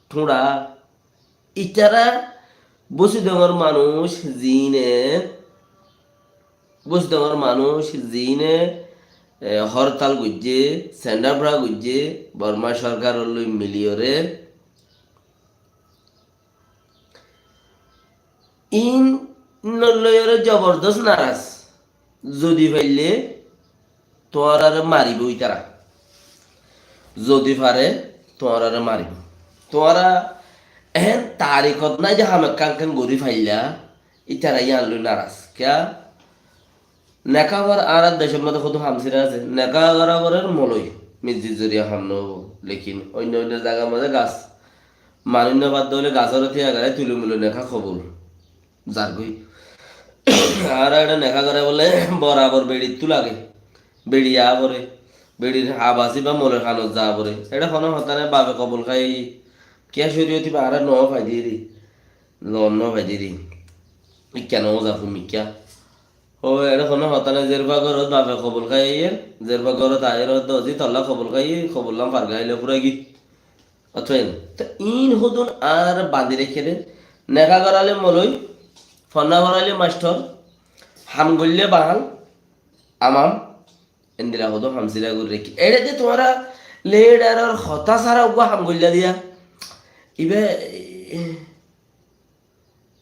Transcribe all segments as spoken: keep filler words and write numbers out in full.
Thúñra, ítara Bósidongor manúic ziíne, Bósidongor manúic ziíne, e, hórtal goijjé, sendafra goijjé, Borma sorkaror loi miliyóre, íinor loiyóre zobordos naras. Zodi faille tuáñrare maribóu ítara. Zodi fare tuáñrare maribóu. Tuáñra ehén tarikot nái de ham ekkán ekkán gorí failla, ítara yían loi naras. Kiyá? Neká gorar, añárar decór modé hodún hamsira asé. Neká gora gorer moloi, mizzi zoriya ham no óibo. Lekin oinno oinno zagar modé gas. Manúic no fadde óile gasóre tiya garai tuli muli neká kobul. Zargói. Añára eçé neká gorai bóle borabor beçittú lage. Beçi aá fore. Beçir hab asé ba moloi hanot zaá fore. Eçé honó hotá nái, bafe kobul kái. Kiyá coriyot íba añára no faidíri. Lon no faidíri. Ikká no za fum ikká. Ó, eçé honó hotá nái, zerba gorot bafe kobul kái aiyér, zerba gorot aiyér hoódde ozí tolla kobul kái, kobul lam farga aile fúrai gí. Otó en. Te iín hodún añáre bañdí raikké dé, neká gorále moloi, fonná foráile mastor, ham goillé baál, amam, endilla hodún hamsira gorí raikké. Eçé de tuáñra lidaror hotá sára uggúa ham goillá diya. Ibá, e,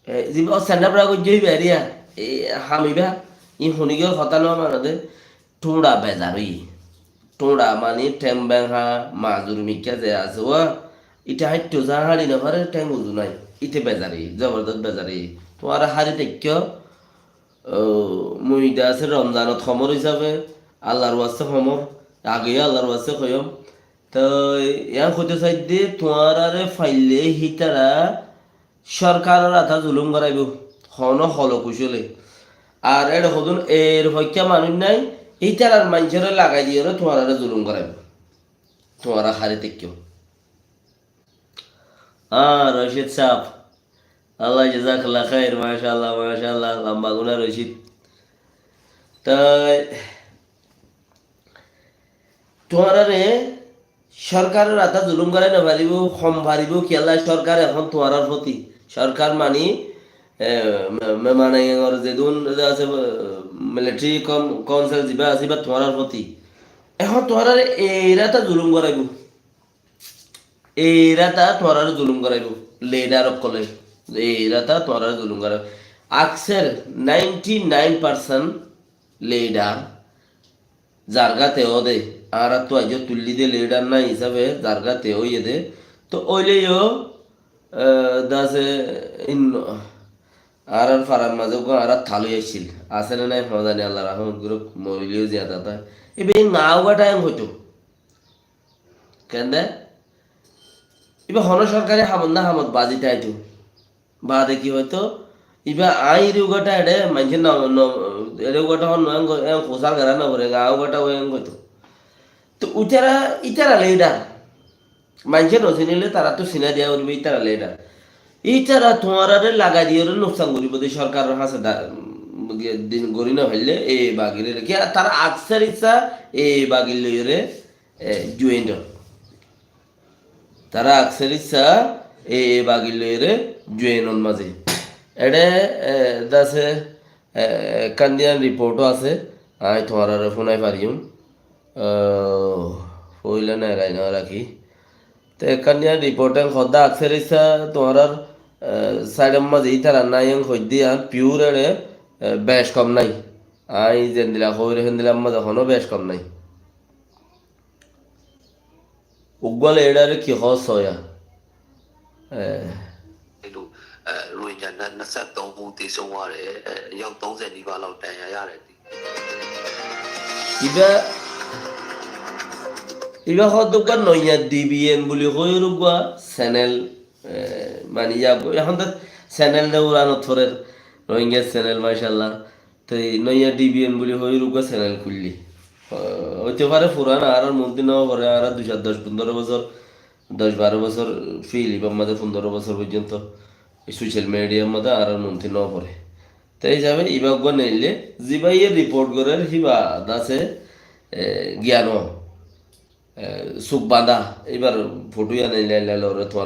E, ziba ó sendafra goijjé íba eriya, e, ham íba, i hunigiyór hotá no mano de, thúñra bezar óiye. Thúñra mani theng beng há, mazur mikká ze asé uá, ite háitto za hári no fare, theng uzu nái. Ite bezar óiye, zobordos bezar óiye. Tuáñra hári taikkó, ó, mui de asé Romzanot homor hísabe, Allar waste homor, ageyó Allar waste hoiyóm. Toi, yián hoitó saidde, tuáñrare faille hítara sorkaror ata zulum goraibó, honó holo kucóle. Ar eçe hodún er foikká manúic nái, ítarar maincóre lagai diyóre tuáñrare zulum goraibó. Tuáñra hári taikkó. Ah, Rocid sáb. Allah jazakallah khair, mashallah, mashallah, lamba guna Rocid. Toi, tuáñrare sorkaror ata zulum gorai no faribó, hom faribó, kiyólla sorkar ehón tuáñrar foti. Sorkar mani, e, me-, memanaiyangor zedún ze asé, e, military kon-, kounsel ziba asé, iba tuáñrar foti. Ehón tuáñrare eira ta zulum goraibó. Eira ta tuáñrare zulum goraibó. Lidar ókkole. Eira ta tuáñrare zulum goraibó. Akser ninety nine percent lidar zargá te óde, añárattú aijjó tuillí de lidar nái hísabe zargá te óiye de, to óile yó, e, dase in, añárar farar mazé uggúa añárar tal ói accíl. Asé né nái, hon zani, Allar rahmot gorouk, morilé yó ziyada tá. Iba in gaño gatá en hoitó. Kende? Iba honó sorkari hamot na hamot bazi táito. Baade ki hoito? Iba añí eri ugaṭa eçe maincé no, no, eri ugaṭa hon no, en, en kusar gara no gore, gaño ugaṭa o en hoito. To uitara, itara lidar. Maincé no sinile tara to sina diya foribo, itara lidar. Itara tuáñrare lagai diyore nuksan goribo de sorkaror hase da, din gori no faille, e bagire. Ki tara akser issa e bagir loiyore, e, juain or. Tara akser issa e, e bagir loiyore juain or mazé. Eçe, e, dase, e, ekkán diyan report o asé, añí tuáñrare funai fariyum. E, foila nai rai no raki. Te ekkán diyan report en hodda akser issa tuáñrar, e, side or mazé itara nai en hoidde ar pure eçe, e, bec kom nai. Añí zendila hoir hendila mazé hono bec kom nai. Uggwá lidare ki hoó soya? Eh. အဲလို အဲ ရိုဟင်ဂျာ နှစ် နှစ်ဆယ့်သုံးဦး သေဆုံးသွားတယ်။ အဲ အယောက် သုံးဆယ်နီးပါးလောက် ဒဏ်ရာရတယ်။ Iba, iba hoó de uggwá Noiya D B N buli hoóir uggwá channel, eh, mani ya, ehón de channel de uranot forer, Rohingya channel, mashallah. Te Noiya D B N buli hoóir uggwá channel kúille. Óite fare furan, añárar monti no fore, añárar dui cót doc, fundoro bosór, doc baro bosór fil, ibar mazé fundoro bosór foijjonto social media mazé añárar monti no fore. Te hísabe iba uggwá neille, ziba iye report gorer, hiba dase, e, giyan no. eh, suk bandá, íbar foto yían ailé, ailé lore tuáñra